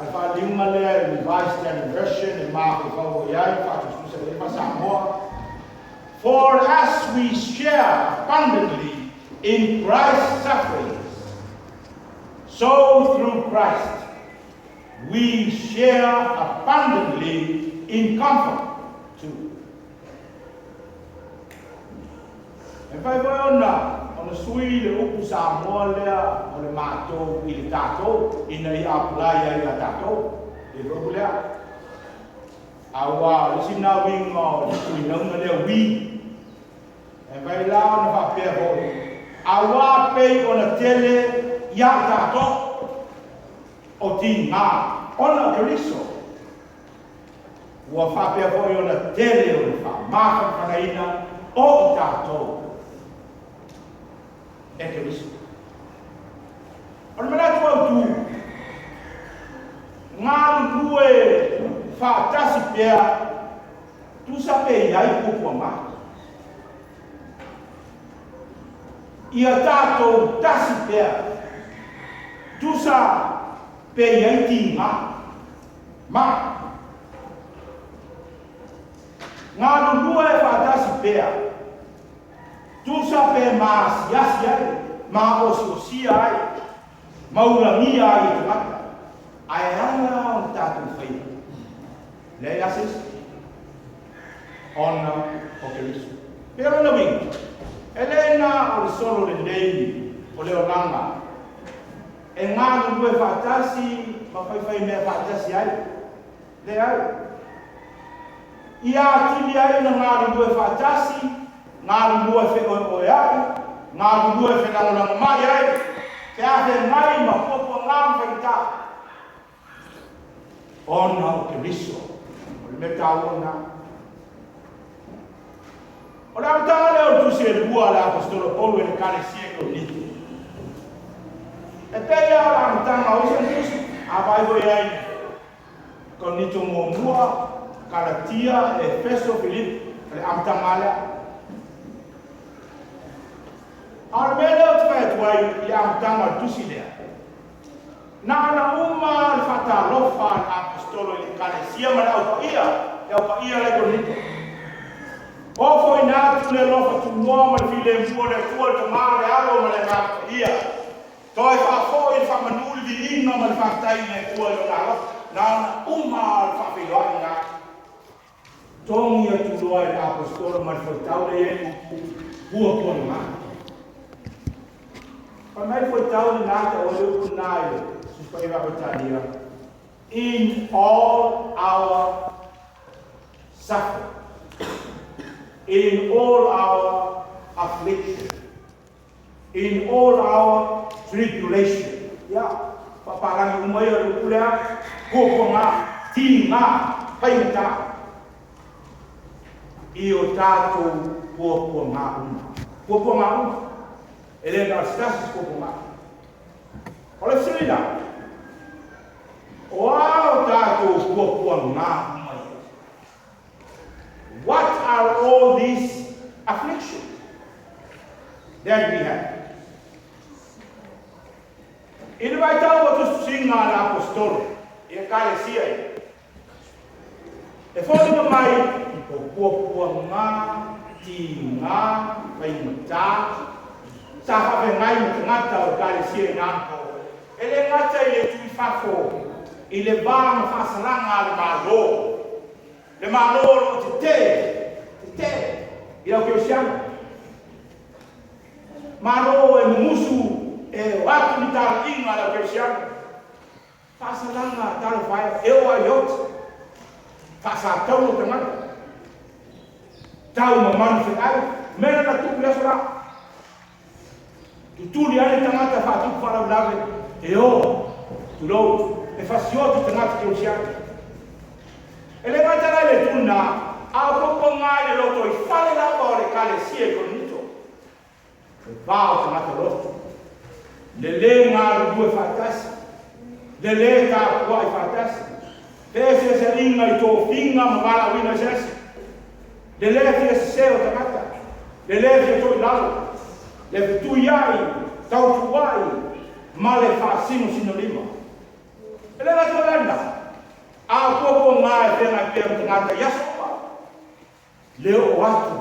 A o le faaliliuga lea i le Revised Standard Version e mafaufau i ai, faatusatusa i ai faa-Samoa, For as we share abundantly in Christ's sufferings, so through Christ we share abundantly in comfort too. E mafai foi ona sui le upu Samoa lea o le matou i le tatou ina ia apply ai ia tatou i le upu lea. Aua o le isi lena uiga o le suinauga lea we. E mafai la ona faapea foi, auā pei ona tele ia i tatou o tiga ona o Keriso, ua faapea foi ona tele o le faamafanafanaina o i tatou e Keriso. O le manatu autu, galulue faatasi pea tusa pe i ai puapuaga. Ia tatou tasi pea tusa pe i ai tiga. Ma galulue faatasi pea tusa pe maasiasi ai, maosiosia ai, maulagia ai e tagata. Ae ala ona tatou faia, leai lava se isi, ona o Keriso. Pei o lona uiga, e le na o le solo lelei o le olaga e galulue faatasi ma faifaimea faatasi ai, leai. Ia atili ai ona galulue faatasi, galulue feoeoeai, galulue felagolagomai ai, pe a feagai ma puapuaga ma faigata. Ona o Keriso, o le mea taua lena. O le amataga lea o le tusi e lua a le Aposetolo Paulo i le Ekalesia i Korinito. E pei lava o le amataga o isi ana tusi, a vaai foi i ai Korinito muamua, Kalatia, Efeso, Filipi, o le amataga lava lea. A o le mea lea ou te fai atu ai i le amataga o le tusi lea, na ona uma le faatalofa a le Aposetolo i le Ekalesia ma le Au Paia, le Au Paia la i Korinito. Ofoina atu le alofa tunoa ma le filemu o le Atua le Tama, le Alo ma le Agaga Paia. Toe faafoi le faamanu le viiga ma le faafetai i le Atua i Lona alofa. Na ona uma lava o le faafeiloaiga. Togi atu loa e le Aposetolo ma le fuaitau lea e i ai le upu puapuaga. Fai mai le fuaitau lena, tau ai le upu lena i le Tusi Paia Faa-Peretania, In all our suffering, in all our affliction, in all our tribulation. Ia, faapalagi uma ia o le upu lea, puapuaga, tiga, faigata, i o tatou puapuaga uma. Puapuaga uma. E le na o se tasi se puapuaga. O le fesili la, o a o tatou puapuaga uma ia? What are all these afflictions that we have? I le vaitau o tusitusiga a le Aposetolo i Ekalesia ia, e foliga mai o puapuaga, tiga, faigata, sa faafeagai ma tagata o Ekalesia i na anapo, e le gata i le itu i fafo i le va ma faasalaga a le Malo, le Malo o lo o tetē, tetē i lau kerisiano. Malo e mumusu e o atu ni talaiga a lau kerisiano. Faasalaga talofa e, e oo lava i le oti. Faasatauga o tagata. Tau mamanu feai, mea na tupu i aso la. Tutuli ai le tagata faatupu faalavelave e o, tulou, e fasioti tagata kerisiano. E le gata la i le itu lena, a o puapuaga i le lotoifale lava o le Ekalesia i Korinito. Le va o tagata loto, le le galulue faatasi, le le tapuai faatasi, feeseeseaiga i tofiga ma valaauina eseese, le le fia sese o tagata, le le fia toilalo, le fetuiai, tautuuai ma le faasinosinolima. E le gata foi la i lena, feagai pea ma tagata i aso uma, le oo atu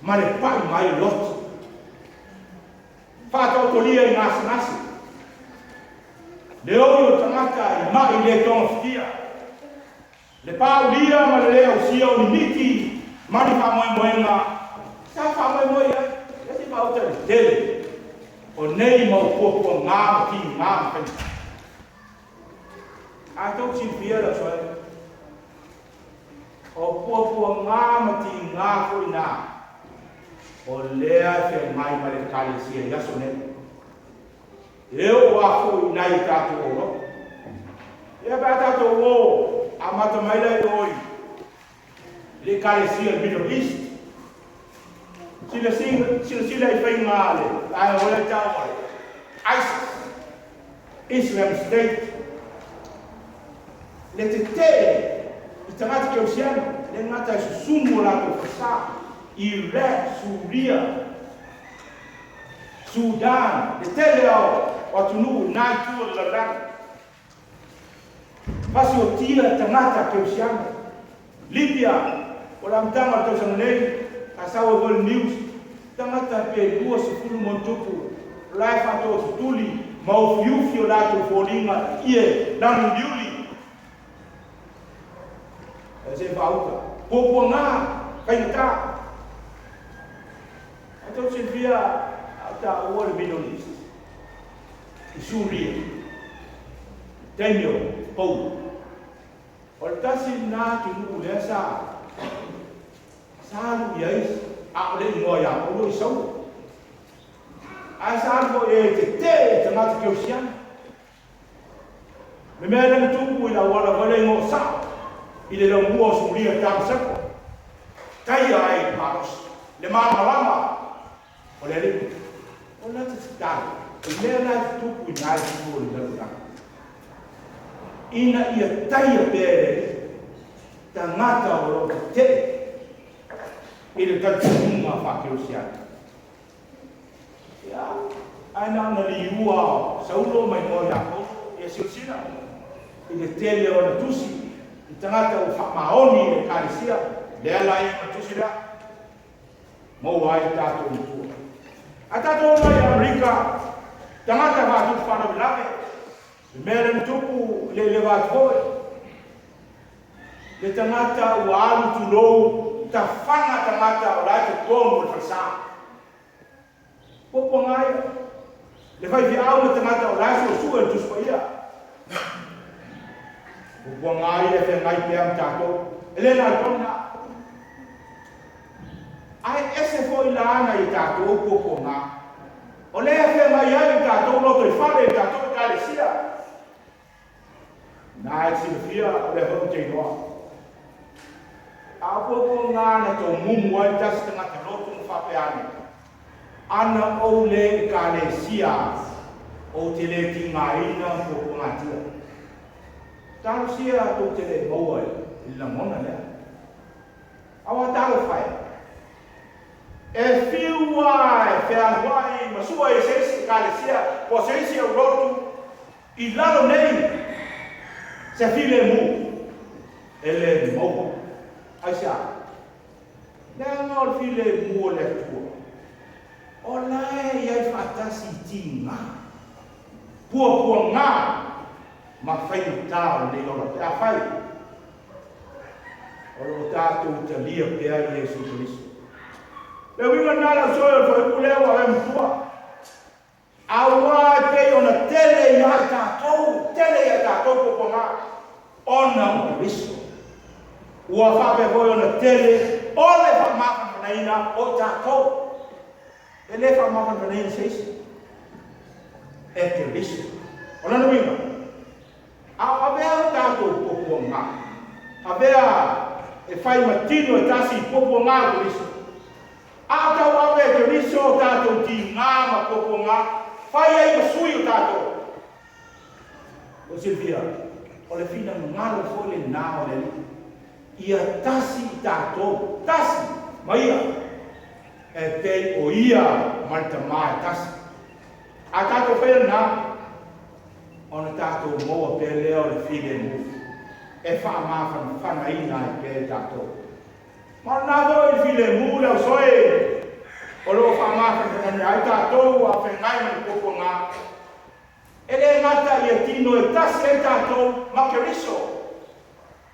ma le pai mai o le oti. Faataotolia i gasegase, le oi o tagata i ma'i le togafitia, le paulia ma le lē ausia o ni miti ma ni faamoemoega sa faamoemoe i ai. Lea se maota i le tele o nei mau puapuagā ma tigā ma faigata. A tou silafia le aso e, o puapuagā ma tigā foi na, o lea e feagai ma le Ekalesia i aso nei. E oo lava foi i nai o tatou Aulotu. Ia pe a tatou o amata mai la i o i le Ekalesia i le Middle East, silasila i faiga a le vaega foi lea e tau o le ISIS, Islam State, le tetee i tagata kerisiano, e le gata e susumu o latou falesa, Iraq, Suria, Sudan, le tele lava o atunuu i lena itu o le lalolagi, fasiotia tagata kerisiano. Libya, o le amataga o le tausaga nei, sa sau ai foi i le news, tagata pe 20+ o la e faatoofutuli ma ufiufi o latou foliga i ie lanu uliuli. E se faauta, puapuaga, faigata. Ae tou silafia a taua le Middle East i Suria, taimi o Paulo. O le tasi lena atunuu lea sa sa alu i ai a o le igoa ia Paulo i Saulo. Ae sa alu foi e tetee i tagata kerisiano. Le mea lea na tupu i le auala foi lea i Goosao, i le laumua o Suria Damaseko, taia ai i le malosi, le malamalama o le Alii. O le ata tatalo, o le mea la e tutupu i na itu o le lalolagi, ina ia taia pea e le Alii tagata o lo o tetee i le talitonuga faa-kerisiano. Ia, ae na ona liua o Saulo ma igoa ia Paulo, ia silasila i le tele o ana tusi i tagata ua faamaoni i le Ekalesia, lea la e i ai ma le tusi lea, maua ai tatou matua. A tatou o mai i Amerika, tagata faatupu faalavelave, le mea lea na tupu i le leva atu foi, le tagata ua alu tulou, tafaga tagata o la e totonu o le falesa. Puapuaga ia, le faifeau ma tagata o la e suesue le Tusi Paia. Puapuaga ia e feagai pea ma tatou, e le na o le pau lena. Ae ese foi la nai a tatou puapuaga, o lea e feagai ai le tatou lotoifale, le tatou Ekalesia. Na e te silafia, o lea foi ou te iloa. A o puapuaga na tomumu ai tasi tagata lotu ma faapea ane, ana ou le Ekalesia, ou te le tigaina ma puapuagatia. Talosia tou te le maua i le lagona lea. Aua talofa e, e fiu lava e fealuai ma sue i se isi Ekalesia po o se isi aulotu i lalo nei se filemu, e le maua. Aisea? Leaga o le filemu o le Atua, o la e i ai faatasi i tiga, puapuaga ma faigata o lenei ola, pe afai o lo o tatou talia pea Iesu Keriso. Le uiga lena lau soe o le fuaiupu lea ua avea matua. Aua e pei ona tele ia i tatou, tele ia i tatou puapuaga, ona o Keriso. Ua faapea foi ona tele o le faamafanafanaina o i tatou. E le faamafanafanaina se isi, e Keriso. O lona uiga, a o avea o tatou puapuaga, avea e fai ma tino e tasi i puapuaga o Keriso, a o tauave e Keriso o tatou tiga ma puapuaga, fai ai ma sui o tatou. Ua silafia, o le finagalo foi lena o le Alii, ia tasi i tatou, tasi ma Ia, e pei o Ia ma le Tama e tasi. A tatou faia lena, ona tatou maua pea lea o le filemu. e faamafanafanaina ai pea i tatou. Ma o lena foi le filemu le ausoe o lo o faamafanafanaina ai tatou a o feagai ma le puapuaga. E le gata ia tino e tasi ai tatou ma Keriso,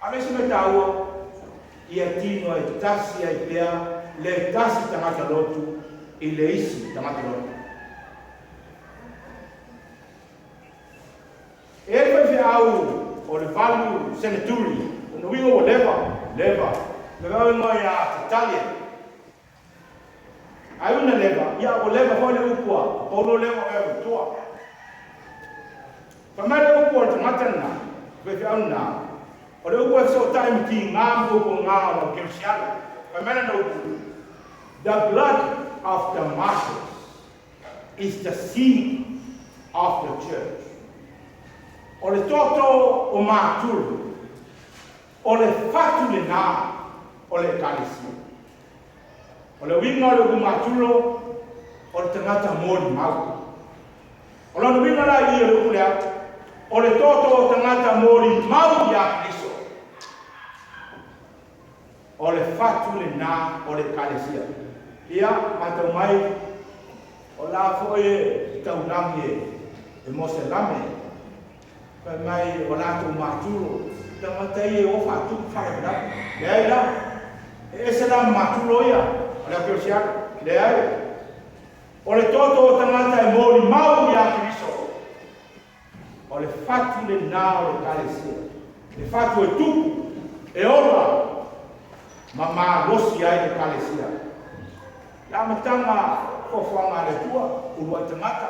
a o le isi mea taua, ia tino e tasi ai pea le tasi tagata lotu i le isi tagata lotu. E i ai le faifeau o le 8 seneturi, lona uiga ua leva, leva, le faifeau igoa ia Tertullian. Ai una leva, ia ua leva foi le upu a Paulo lea ua avea ma matua. Fai mai le upu a le tagata lena, le faifeau lena, o le upu e fesootai ma tiga ma puapuaga o le au kerisiano. Fai mai lana upu, The blood of the martyrs is the seed of the church. O le toto o matulu, o le fatu lena o le ekalesia. O le uiga o le upu matulo, o le tagata molimau. O lona uiga la i i o le upu lea, o le toto o tagata molimau iā Keriso. O le fatu lena o le Ekalesia. Ia, matau mai, o la foi e taulagi e Moselame, fai mai o latou matulo, tagata ia e o faatupu faalavelave. Leai la, e ese la ma matulo ia, o le au kerisiano. Leai. O le toto o tagata e molimau iā Keriso. O le fatu lena o le Ekalesia, le fatu e tupu, e ola ma malosi ai le Ekalesia. Le amataga fuafuaga a le Atua, uluai tagata,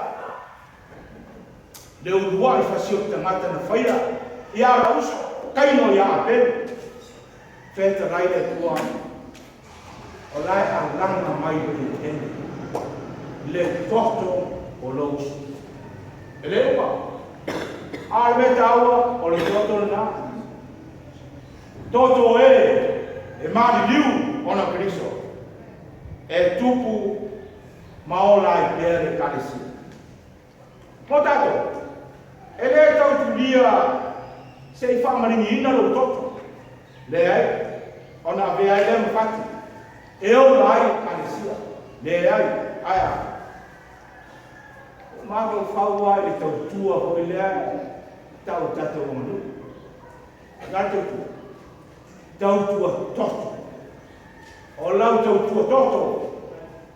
le uluai fasioti tagata na faia ia lou uso, Kaino ia Abelu. Fetalai le Atua, o la e alaga mai le Etene, le toto o lou uso. E le uma. A o le mea taua, o le toto lena. Toto e, e maliliu ona o Keriso, e tupu ma ola ai pea le Ekalesia. Mo tatou, e le tautulia se i faamaligiina lou toto. Leai, ona avea ai lea ma fatu e ola ai le Ekalesia. Leai, ae a? Ua mafaufau lava i le tautua foi lea e tau e tatou aganuu. O le a le tautua? Tautua toto. O lau tautua toto,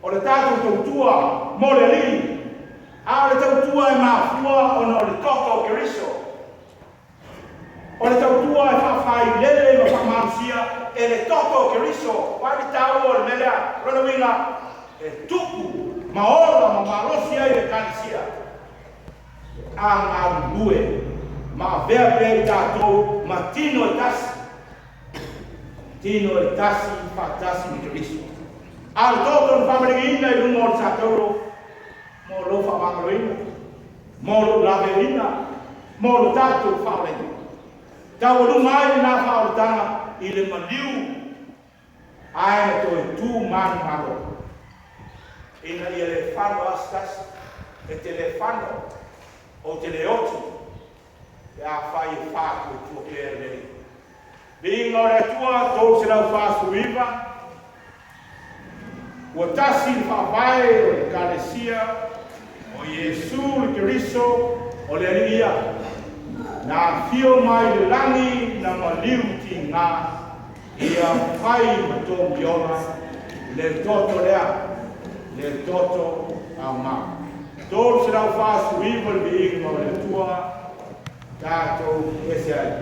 o le tatou tautua mo le Alii, a o le tautua e mafua ona o le toto o Keriso. O le tautua e faafailele ma faamalosia e le toto o Keriso. Vaai le taua o le mea lea, o lona uiga, e tupu ma ola ma malosi ai le Ekalesia. A galulue ma avea pea i tatou ma tino e tasi, tino e tasi faatasi ma Keriso. A o le toto na faamaligiina i luga o le satauro mo lou faamagaloina, mo lou laveaiina, mo lo tatou faaolaina. Taualuga ai lena faaolataga i le maliu ae na toe tu manumalo ina ia le fano lava se tasi, e te le fano, ou te le oti, pe afai e faatuatua pea i le Alii. Viiga o le Atua 349, Ua tasi le faavae o le Ekalesia o Iesu le Keriso o le Alii ia, na afio mai le lagi na maliu tiga ia fai ma tomiola le toto lea, le toto aoga. 349 le viiga o le Atua, tatou ese ai.